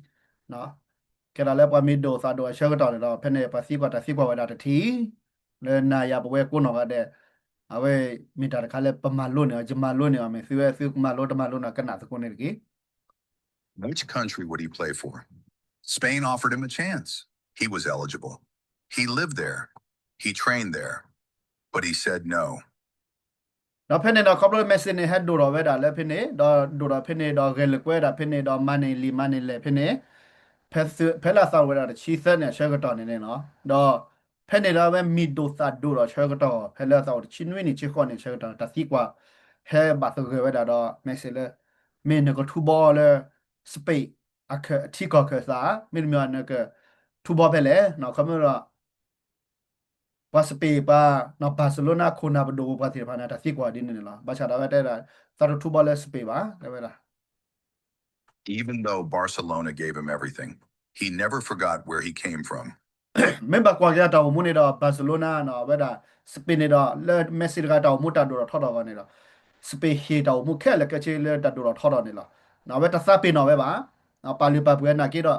ကဲဒၣ်လၢပှၤမ့ၢ်ဒိၣ်သးဒိၣ်အဆၢကတီၢ်န့ၣ်ဒီး ဖဲန့ၣ်ပှၤသံကွၢ်တၢ်သံကွၢ်ဝဲဒၣ်တထံၣ်, လၢနၤယၤပဝဲကိးနီၢ်ဂၤဒဲး, အဝဲမ့ၢ်တၢ်တခါလၢပမၤလိန့ၢ်အီၤ, ယမၤလိန့ၢ်အီၤ, မ့ၢ်သုဝဲသုကမၤလိတမၤလိန့ၣ် ကနၣ်သကိးန့ၣ်တက့ၢ်. Which country would he play for? Spain offered him a chance. He was eligible. He lived there. He trained there. But he said no. ဒီးဖဲန့ၣ်ဒီး ခီဖျိ Messi န့ၣ် ဟဲဒိၣ်ထီၣ်ဝဲဒၣ်လၢဖဲန့ၣ်, ဒီးဒိၣ်ထီၣ်ဖဲန့ၣ်, ဒီးဂဲၤလိာ်ကွဲဒၣ်ဖဲန့ၣ်, ဒီးမၤန့ၢ်လံာ်မၤန့ၢ်လဲၢ်ဖဲန့ၣ်, ဖဲလၢအသးအိၣ်ဝဲဒၣ်တဆံသၢနံၣ်အဆၢကတီၢ်န့ၣ်န့ၣ်လီၤ. ဒီးဖဲန့ၣ်ဒီးအဝဲမံၤဒိၣ်သးဒိၣ်ဒီးဆၢကတီၢ်, ဖဲလၢအသးအိၣ်တဆံနွံနံၣ်ဆံဃိးနံၣ်ဆၢကတီၢ် တၢ်သံကွၢ်ဟဲဘၣ်သဂၢၢ်ဝဲဒၣ်ဒီး Messi လၢ မ့ၢ်နကထူဘီလၢ Spain အထံကီၢ်ခၢၣ်သး, မ့တမ့ၢ်နကထူဘီဖဲလဲၣ်, ခီဖျိဒီး ပှၤ Spain ပှၤ Barcelona ခိၣ်နၢ်ပဒိၣ်ပူၤပှၤသ့ၣ်တဖၣ်န့ၣ် တၢ်သံကွၢ်ဒ်န့ၣ်န့ၣ်လီၤ. ဘၣ်ဆၣ်ဒီးအဝဲတဲဒၣ် သးတထူဘီလၢ Spain ဘၣ်, တဲဝဲဒၣ်. Even though Barcelona gave him everything, he never forgot where he came from. မ့ၢ်ဘၣ်ကွၢ်က့ၤအတၢ်အိၣ်မူန့ၣ်ဒီး Barcelona နီၤ အဝဲဒၣ် Spain န့ၣ်ဒီး လၢ Messi တဂၤတၢ်အိၣ်မူတၢ်ဒိၣ်ထီၣ်ထီထီၣ်အဂီၢ်န့ၣ်ဒီး Spain ဟ့ၣ်တၢ်အိၣ်မူခဲလၢာ်ခဲဆ့လၢတၢ်ဒိၣ်ထီၣ်ထီထီၣ်န့ၣ်လီၤ. အဝဲတသးပ့ၤနီၣ်ဝဲဘၣ်. ပာ်လုၢ်ပာ်ပှ့ၤနာ်က့ဒီး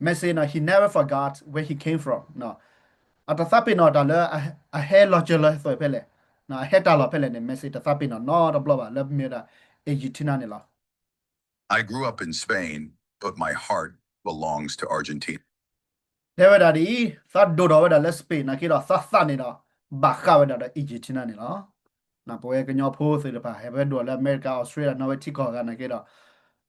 Messi နီၤ he never forgot where he came from နီၤ အတသးပ့ၤနီၣ်တၢ်လၢ အဟဲလီၤစၢၤလီၤသွဲၣ်ဖဲလဲၣ်, အဟဲတၢ်လီၢ်ဖဲလဲၣ်န့ၣ် Messi တသးပ့ၤနီၣ်နီတဘျီဘၣ် လၢမ့ၢ်ဝဲဒၣ် Argentina န့ၣ်လီၤ. I grew up in Spain, but my heart belongs to Argentina. တဲဝဲဒၣ်ဒ်အံၤ, သးဒိၣ်ထီၣ်ဝဲဒၣ်လၢ Spain နာ်က့ဒီး သးသးန့ၣ်ဒီး ဘၣ်ဃးဝဲဒၣ်ဒီး Argentina န့ၣ်လီၤ. ပဝဲကညီဖိသ့ၣ်တဖၣ် ဟဲဝဲဒိၣ်လၢအမဲရကၤ Australia နီၣ်ဝဲထံကီၢ်ဂၤနာ်က့ဒီး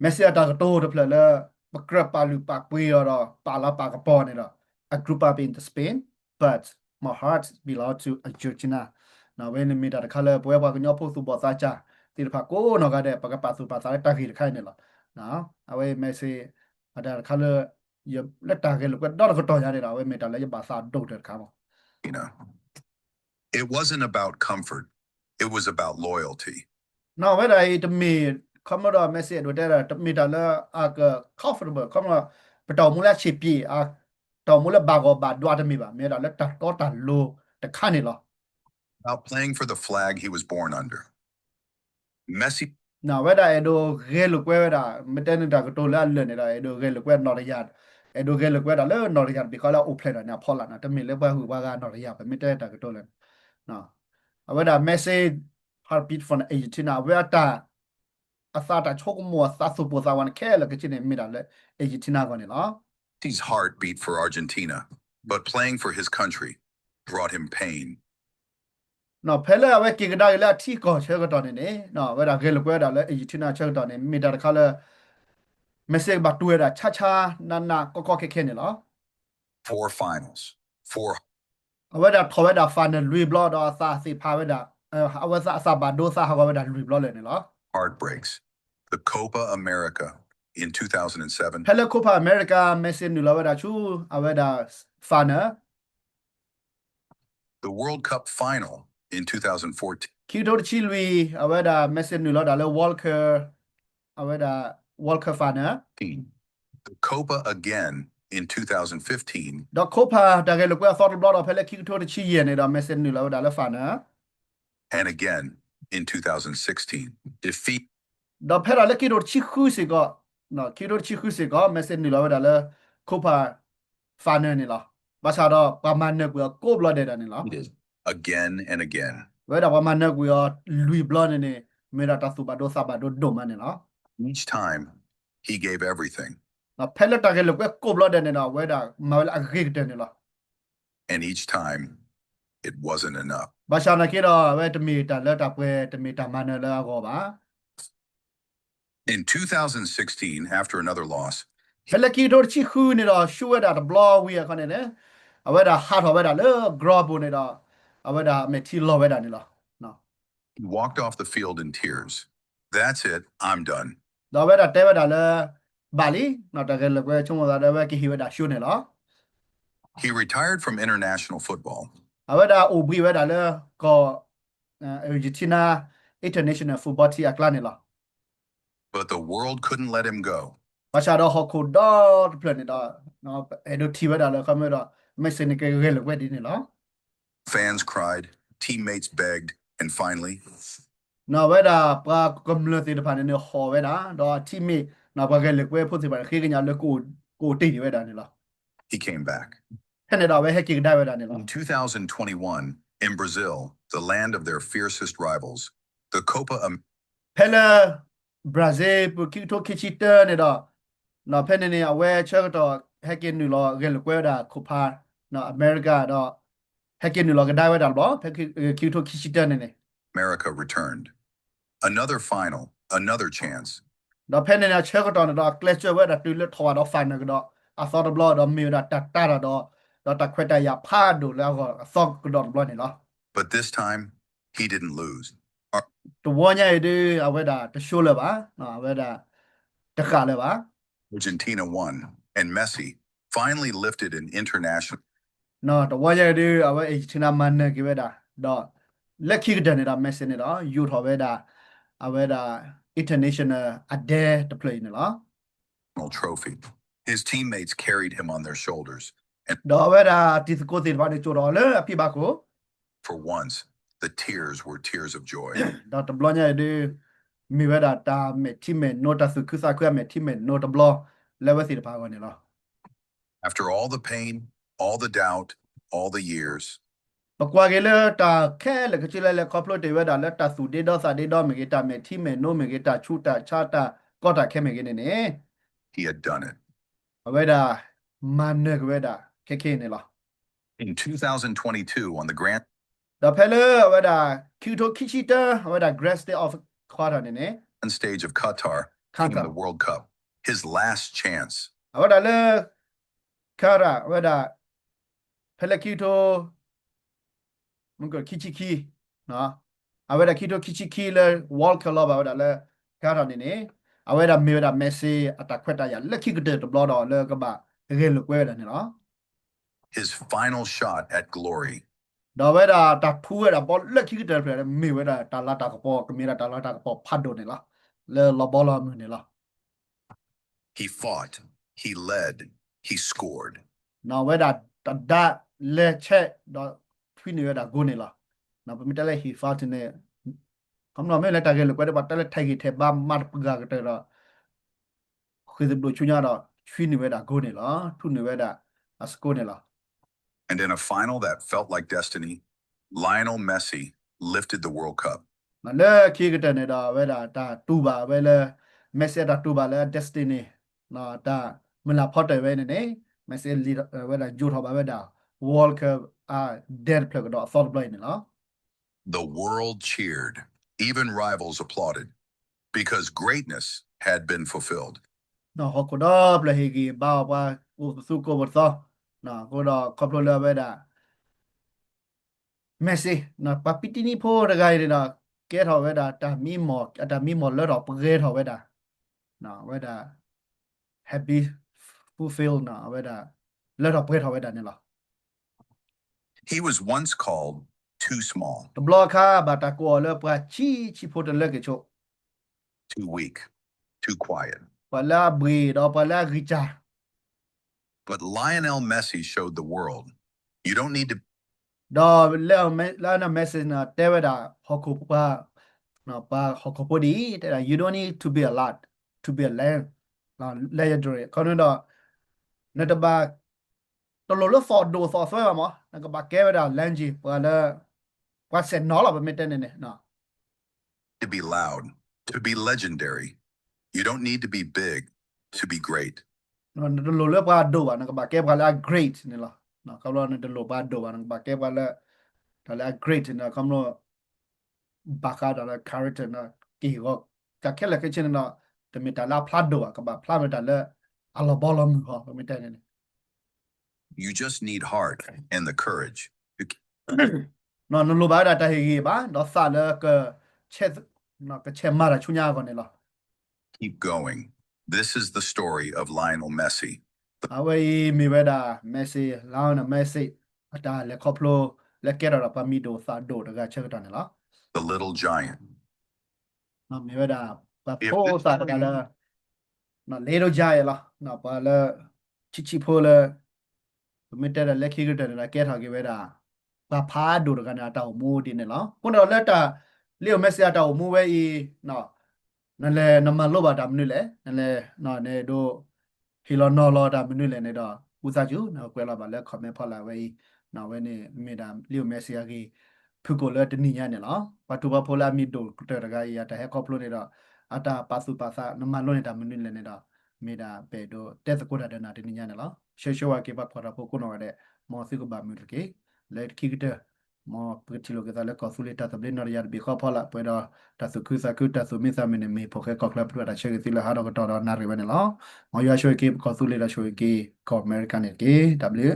Messi အတၢ်ကတိၤတဖျၢၣ်လၢ ပကြၢးပာ်လုၢ်ပာ်ပှ့ၤအီၤဒီး ပာ်လၤပာ်ကပီၤန့ၣ်ဒီး I grew up in the Spain, but my heart belong to Argentina. အဝဲန့ၣ်မ့ၢ်တၢ်တခါလၢ ပဝဲပှၤကညီဖိသူၣ်ဘီၣ်သးစၢ်သ့ၣ်တဖၣ်ကိးနီၢ်ဂၤဒဲး ပကပာ်သူၣ်ပာ်သးလၢတၢ်ဂ့ၢ်တခါအံၤန့ၣ်လီၤ. အဝဲ Messi အတၢ်တခါလၢ လၢတၢ်ဂဲၤလိာ်ကွဲဒီတကတီၢ်ညါန့ၣ်ဒီး အဝဲမ့ၢ်တၢ်လၢယဘၣ်သးဒိၣ်ကတၢၢ်တခါမး. It wasn't about comfort, it was about loyalty. နီၢ်ဝဲဒၣ်အံၤတမ့ၢ် ခီမဒီးမဲာ်စ့ၣ်အဒိးတဲဒၣ် တမ့ၢ်တၢ်လၢအက comfortable ခီမဒီး ပတၢ်အိၣ်မူလၢအဆံးပျံၤ တၢ်အိၣ်မူလၢဘၣ်ဂီၢ်ဘၣ်ဒွးတမ့ၢ်ဘၣ် မ့ၢ်ဝဲဒၣ်လၢတၢ်တီတၢ်လိၤတခါန့ၣ်လီၤ. About playing for the flag he was born under. Messi. နီၢ်ဝဲဒၣ်အဲၣ်ဒိးဂဲၤလိာ်ကွဲဝဲဒၣ် မ့ၢ်တဲန့ၣ်တၢ်ကတိၤလၢအလၢာ်န့ၣ်ဒီး အဲၣ်ဒိးဂဲၤလိာ်ကွဲနီၢ်တယၢ် အဲၣ်ဒိးဂဲၤလိာ်ကွဲဒၣ်လၢနီၢ်တယၢ်တဘ့ၣ်ဃီလၢအအိၣ်ဖျဲၣ်ဒီးန့ၣ် အဖီလာ်နီၤ တမ့ၢ်လၢပှၤဟုၣ်ပှၤဂၤနီၢ်တယၢ် ပမ့ၢ်တဲတၢ်ကတိၤလၢာ်န့ၣ် အဝဲဒၣ် Messi heartbeat from Argentina အဝဲအတၢ် အသးတၢ်ဆိကမိၣ် အသးသူၣ်ပိၢ်သးဝးန့ၣ် ခဲလၢာ်ခဲဆ့န့ၣ် မ့ၢ်ဒၣ်လၢ Argentina အဂီၢ်န့ၣ်လီၤ. Messi's heart beat for Argentina, but playing for his country brought him pain. နီၢ်ဖဲလၢအဝဲက့ၤကဒါက့ၤလၢအထံကီၢ်ဆၢကတီၢ်န့ၣ်န့ၣ် အဝဲဒၣ်ဂဲၤလိာ်ကွဲဝဲဒၣ်လၢ Argentina ဆၢကတီၢ်န့ၣ် မ့ၢ်တၢ်တခါလၢ Messi ကဘၣ်တူၢ်ဝဲဒၣ်ဆါဆါနးနးကီကီခဲခဲန့ၣ်လီၤ. Four finals, four အဝဲဒၣ်ထီၣ်ဝဲဒၣ် final လွံၢ်ဘျီဒီးအသးသ့ၣ်ဖးဝဲဒၣ် အဝဲသးအသးဘၣ်ဒိသးဟးဂီၤဝဲဒၣ်လွံၢ်ဘျီလၢာ်န့ၣ်လီၤ. Heartbreaks, the Copa America in two thousand seven. ဖဲလၢ Copa America Messi နုာ်လီၤဝဲဒၣ်ဆူ အဝဲဒၣ် final The World Cup final in two thousand fourteen. ခံကထိတဆံလွံၢ် အဝဲဒၣ် Messi နုာ်လီၤဒၣ်လၢ World Cup အဝဲဒၣ် World Cup final The Copa again in two thousand fifteen. ဒီး Copa တၢ်ဂဲၤလိာ်ကွဲအသီတဘျီဒီး ဖဲလၢခံကထိတဆံယဲၢ်န့ၣ်ဒီး Messi နုာ်လီၤဝဲဒၣ်လၢ final And again in two thousand sixteen. Defeat. ဒီးဖဲဒၣ်လၢခံကထိတဆံဃုစ့ၢ်ကီး ခံကထိတဆံဃုစ့ၢ်ကီး Messi နုာ်လီၤဝဲဒၣ်လၢ Copa final န့ၣ်လီၤ. ဘၣ်ဆၣ်ဒီးပှၤမၤနၢၤကွံာ်အီၤကိးဘျီဒဲးဒၣ်န့ၣ်လီၤ. Again and again. ဝဲဒၣ်ပှၤမၤနၢၤကွံာ်အီၤလွံၢ်ဘျီန့ၣ်န့ၣ် မ့ၢ်ဒၣ်တၢ်သူၣ်ဘၣ်ဒိသးဘၣ်ဒိဒိၣ်မးန့ၣ်လီၤ. Each time he gave everything. ဖဲလၢတၢ်ဂဲၤလိာ်ကွဲကိးဘျီဒဲးန့ၣ်ဒီး အဝဲဒၣ်မၤဝဲလၢအဂ့ၤကတၢၢ်န့ၣ်လီၤ. And each time it wasn't enough. ဘၣ်ဆၣ်နာ်က့ဒီး အဝဲတမ့ၢ်တၢ်လၢတၢ်ပှဲၤ တမ့ၢ်တၢ်မၤနၢၤလၢအဂီၢ်ဘၣ်. In two thousand sixteen, after another loss, ဖဲလၢခံကထိတဆံဃုန့ၣ်ဒီး ဆူဝဲဒၣ်တဘျီဝံၤအခီန့ၣ်န့ၣ် အဝဲဒၣ်ဟးထီၣ်ဝဲဒၣ်လၢ group ပူၤန့ၣ်ဒီး အဝဲဒၣ်မဲာ်ထံလီၤဝဲဒၣ်န့ၣ်လီၤ. He walked off the field in tears. That's it, I'm done. ဒီးအဝဲဒၣ်တဲဝဲဒၣ်လၢ ဘၣ်လံ, တၢ်ဂဲၤလိာ်ကွဲဆိကမိၣ်သးဒီး အဝဲကဟ့ၣ်ဝဲဒၣ်ဆူန့ၣ်လီၤ. He retired from international football. အဝဲဒၣ်အိၣ်ဘှံးဝဲဒၣ်လၢ ကီၢ် Argentina international football team အကျါန့ၣ်လီၤ. But the world couldn't let him go. ဘၣ်ဆၣ်ဒီးဟီၣ်ခိၣ်ဒီတဖျၢၣ်န့ၣ်ဒီး အဲၣ်ဒိးထံၣ်ဝဲဒၣ်လၢ ခီမ့ၢ်ဒီး Messi န့ၣ်ကဂဲၤလိာ်ကွဲဒ်န့ၣ်လီၤ. Fans cried, teammates begged, and finally, နီၢ်ဝဲဒၣ်ပှၤကမျၢၢ်သ့ၣ်တဖၣ်န့ၣ်န့ၣ်ဟီၣ်ဝဲဒၣ် ဒီးအ teammate နီၢ်ပှၤဂဲၤလိာ်ကွဲဖိသ့ၣ်တဖၣ်န့ၣ် ဃ့ကညးလၢ ကအိၣ်တ့ၢ်ဒံးဝဲဒၣ်န့ၣ်လီၤ. He came back. ဖဲန့ၣ်ဒီးအဝဲဟဲက့ၤကဒါဝဲဒၣ်န့ၣ်လီၤ. In two thousand twenty-one, in Brazil, the land of their fiercest rivals, the Copa Am- ဖဲလၢ Brazil ပူၤခံကထိခံဆံတၢန့ၣ်ဒီး နီၢ်ဖဲန့ၣ်န့ၣ် အဝဲဆၢကတီၢ်ဟဲက့ၤနုာ်လီၤဂဲၤလိာ်ကွဲဝဲဒၣ် Copa နီၢ် America ဒီး ဟဲက့ၤနုာ်လီၤကဒါဝဲဒၣ်တဘျီ ဖဲခံကထိခံဆံတၢန့ၣ်န့ၣ် America returned. Another final, another chance. ဒီးဖဲန့ၣ်န့ၣ် အဆၢကတီၢ်န့ၣ်ဒီး အကျဲးစၢးဝဲဒၣ်တုၤလၢထီၣ်ဘၣ်ဒီး final ကဒီး အသီတဘျီဒီး မ့ၢ်ဝဲဒၣ်တၢ်တၢ်တၢ်ဒီး ဒီးတၢ်ခွဲးတၢ်ယာ်ဖးဒိၣ်လၢအဂီၢ်အသီကဒီးတဘျီန့ၣ်လီၤ. But this time, he didn't lose. တဝီညါအံၤဒုး အဝဲဒၣ်တရှုံးလၢၤဘၣ်, အဝဲဒၣ် တဃၣ်လၢၤဘၣ်. Argentina won, and Messi finally lifted an international နီၢ်တဝီညါအံၤဒုး အဝဲ Argentina မၤနၢၤက့ၤဝဲဒၣ် ဒီး လၢခံကတၢၢ်န့ၣ်ဒီး Messi န့ၣ်ဒီး ယူာ်ထီၣ်ဝဲဒၣ် အဝဲဒၣ် international အဒဲတဖျၢၣ်အံၤန့ၣ်လီၤ. trophy. His teammates carried him on their shoulders. ဒီးအဝဲဒၣ်တံၤသကိးသ့ၣ်တဖၣ်န့ၣ် ကၠိာ်ထီၣ်အီၤလၢအဖံဘၣ်ခိၣ်, for once, the tears were tears of joy. ဒီးတဘျီညါအံၤဒုး မ့ၢ်ဝဲဒၣ်တၢ်မဲာ်ထံမဲာ်နိ တၢ်သူၣ်ခုသးခုအမဲာ်ထံမဲာ်နိတဘျီ လၢအဝဲသ့ၣ်တဖၣ်အဂီၢ်န့ၣ်လီၤ. After all the pain, all the doubt, all the years, ပကွၢ်က့ၤလၢတၢ်ခဲလၢာ်ခဲဆ့လၢလဲၤခီဖျိတ့ၢ်ဝဲဒၣ်လၢတၢ်သူၣ်ဒ့ဒီသးဒ့ဒီမ့ၢ်ဂ့ၤ, တၢ်မဲာ်ထံမဲာ်နိမ့ၢ်ဂ့ၤ, တၢ်ဆူးတၢ်ဆါတၢ်ကီတၢ်ခဲမ့ၢ်ဂ့ၤန့ၣ်န့ၣ်, he had done it. အဝဲဒၣ် မၤနၢၤက့ၤဝဲဒၣ်ခဲခဲအံၤန့ၣ်လီၤ. In two thousand twenty-two on the grand ဒီးဖဲလၢအဝဲဒၣ် ခံကထိခံဆံတၢ အဝဲဒၣ် Grand State of Qatar န့ၣ်န့ၣ်, stage of Qatar, Qatar World Cup, his last chance. အဝဲဒၣ်လၢ Qatar အဝဲဒၣ် ဖဲလၢခံကထိ မုၢ်ကၢၢ်ခံဆံခံ, အဝဲဒၣ်ခံကထိခံဆံခံလၢ World Cup လီၤဘၣ်ဝဲဒၣ်လၢ Qatar န့ၣ်န့ၣ်, အဝဲဒၣ်မ့ၢ်ဝဲဒၣ် Messi အတၢ်ခွဲးတၢ်ယာ်လၢခံကတၢၢ်တဘျီဒီးလၢကဘၣ်ဂဲၤလိာ်ကွဲဝဲဒၣ်န့ၣ်လီၤ. His final shot at glory. ဒီးအဝဲဒၣ်တၢ်ဖူဝဲဒၣ်ဘီလၢခံကတၢၢ်တဖျၢၣ် မ့ၢ်ဝဲဒၣ်တၢ်လၤတၢ်ကပီၤ ကမ့ၢ်ဒၣ်တၢ်လၤတၢ်ကပီၤဖးဒိၣ်န့ၣ်လီၤ. လၢလီၤဘီလီၤမုၢ်န့ၣ်လီၤ. He fought, he led, he scored. အဝဲဒၣ်တဒါလဲၤဆဲးဒီးထွံၣ်န့ၢ်ဝဲဒၣ် goal န့ၣ်လီၤ. ပမ့ၢ်တဲလၢ he fought န့ၣ် ခီဖျိမ့ၢ်လၢတၢ်ဂဲၤလိာ်ကွဲဒီး ပှၤတဲလၢထဲးဂံၢ်ထဲးဘါမၤတပှၤကတၢၢ်ဒီး ဃ့ၢ်သဘျိၣ်ဆူညါဒီး ထွံၣ်န့ၢ်ဝဲဒၣ် goal န့ၣ်လီၤ. ထွံၣ်န့ၢ်ဝဲဒၣ်အ score န့ၣ်လီၤ. And in a final that felt like destiny, Lionel Messi lifted the World Cup. လၢခံကတၢၢ်န့ၣ်ဒီး အဝဲဒၣ်တၢ်တူၢ်ဘၣ်ဝဲလၢ Messi အတၢ်တူၢ်ဘၣ်လၢ destiny တၢ်မုၢ်လၢ်ဖီတၢၢ်ဝဲန့ၣ်န့ၣ် Messi ဝဲဒၣ်ယိးထီၣ်ဘၣ်ဝဲဒၣ် World Cup အဒဲတဖျၢၣ်ကဒီးအသီတဘျီအံၤန့ၣ်လီၤ. The world cheered, even rivals applauded, because greatness had been fulfilled. ဟီၣ်ခိၣ်ဒီဖျၢၣ်ဟ့ၣ်ဂံၢ်ဘါအီၤ ပှၤအိၣ်သူကိးပသီ, အဃိဒီးခီဖျိလၢအဝဲဒၣ် Messi ပှၤပံတံနံဖိတဂၤအံၤန့ၣ်ဒီး ကဲထီၣ်ဝဲဒၣ်တၢ်မံမီၢ် အတၢ်မံမီၢ်လၢထီၣ်ပှဲၤထီၣ်ဝဲဒၣ်, အဝဲဒၣ် have been fulfilled အဝဲဒၣ် လၢထီၣ်ပှဲၤထီၣ်ဝဲဒၣ်န့ၣ်လီၤ. He was once called too small. တဘျီအခါ ဘၣ်တၢ်ကိးအီၤလၢပှၤဆံးဆံးဖိတလၢက့ၤဆိး, too weak, too quiet. ပှၤလၢအဘှ့ၣ်ဒီးပှၤလၢအဂံၢ်စၢ် But Lionel Messi showed the world, you don't need to ဒီးလၢ Lionel Messi န့ၣ် တဲဝဲဒၣ်ဟီၣ်ခိၣ်ပှၤ, ပှၤဟီၣ်ခိၣ်ဖိဒ်အံၤ တဲဒၣ် you don't need to be a lot to be a legend, legendary ခီဖျိဒီး နတဘၣ် တလိၣ်လၢသီၣ်ဒိၣ်သီၣ်သွဲဘၣ်မး, နကဘၣ်ကဲဝဲဒၣ် legend ပှၤလၢ ပှၤဆဲးနီၤလီၤ ပမ့ၢ်တဲန့ၣ်န့ၣ် to be loud, to be legendary, you don't need to be big to be great. နတလိၣ်လၢပှၤဒိၣ်ဘၣ် နကဘၣ်ကဲပှၤလၢအ great န့ၣ်လီၤ. ခီဖျိနတလိၣ်ပှၤဒိၣ်ဘၣ် နကဘၣ်ကဲပှၤလၢ တၢ်လၢအ great န့ၣ် ခီဖျိ ဘၣ်ဃးဒီးလၢ character န့ၣ် က့ၢ်ဂီၤ တၢ်ခဲလၢာ်ခဲဆ့န့ၣ်ဒီး တမ့ၢ်တၢ်လၢအဖျါဒိၣ်ဘၣ် ကဘၣ်ဖျါမ့ၢ်တၢ်လၢ အလီၤဘီလီၤမုၢ်ဟီ ပမ့ၢ်တဲန့ၣ်န့ၣ် You just need heart and the courage. နလိၣ်ဘၣ်ဝဲဒၣ်တၢ်ဟ့ၣ်ဂံၢ်ဘါ ဒီးသးလၢက ကဆဲးမၤတၢ်ဆူညါအဂီၢ်န့ၣ်လီၤ. Keep going. This is the story of Lionel Messi. အဝဲအံၤမ့ၢ်ဝဲဒၣ် Messi, Lionel Messi အတၢ်လဲၤခီဖျိ လၢကဲထီၣ်ဒီးပှၤမံၤဒိၣ်သးဒိၣ်တဂၤဆၢကတီၢ်န့ၣ်လီၤ. The little giant. မ့ၢ်ဝဲဒၣ် ပှၤဖိသၣ်တဂၤလၢ little giant လီၤ. ပှၤလၢ ဆံးဆံးဖိလၢ ပမ့ၢ်တဲဒီးလၢခံကတၢၢ်န့ၣ်ဒီး ကဲထီၣ်က့ၤဝဲဒၣ် ပှၤဖးဒိၣ်တဂၤန့ၣ် အတၢ်အိၣ်မူဒ်န့ၣ်လီၤ. အဃိန့ၣ်ဒီးလၢတၢ် Lionel Messi အတၢ်အိၣ်မူဝဲအံၤ နလဲၤနမၤလိဘၣ်တၢ်မနုၤလဲၣ်, နလဲၤ နဒိး ဟ့ၣ်လီၤနီၤလီၤတၢ်မနုၤလဲၣ်န့ၣ်ဒီး ဝံသးစူၤ နကွဲးလီၤဘၣ်လၢ comment ဖီလာ်ဝဲအံၤ, အဝဲန့ၣ်မ့ၢ်ဒၣ် Lionel Messi အဂ့ၢ် ဖုၣ်ကိာ်လၢတနံၤညါန့ၣ်လီၤ. ပှၤထူးပှၤဖိလၢအမံၤဒိၣ်ကတၢၢ်တဂၤအံၤ အတၢ်ဟဲခီဖျိန့ၣ်ဒီး အတၢ်ပာ်သူၣ်ပာ်သး နမၤလိန့ၢ်တၢ်မနုၤလဲၣ်န့ၣ်ဒီး မ့ၢ်ဒၣ်ပအဲၣ်ဒိးတဲသကိးတၢ်ဒီးနၤတနံၤညါန့ၣ်လီၤ. ဆၢဂ့ၤဆၢဝါက့ၤပှၤကွၢ်တၢ်ဖိကိးနီၢ်ဂၤဒဲး, မ်သုကဘၣ်မုာ်တက့ၢ်. လၢခံကတၢၢ် မ်ပကထံၣ်လိာ်က့ၤသးလၢကီၢ်သူလ့ၤတၢ်သဘျ့နီၢ်တယၢ်တဘ့ၣ်ဃီဖီလာ် ပှဲၤဒီးတၢ်သူၣ်ခုသးခု တၢ်သူၣ်မံသးမုာ်န့ၣ် မ့ၢ်ဖိၣ်ဃဲကီၢ်ချၢ ပတၢ်ဆၢဂ့ၤသုလၢဟးထီၣ်ကတီၢ်ဒီးနၣ်ရံၣ်ဝဲန့ၣ်လီၤ. မ်ယွၤဆိၣ်ဂ့ၤက့ၤပကီၢ်သူလ့ၤဒီးဆိၣ်ဂ့ၤက့ၤကီၢ်အမဲရကၤန့ၣ်တက့ၢ်. တၢ်ဘျုး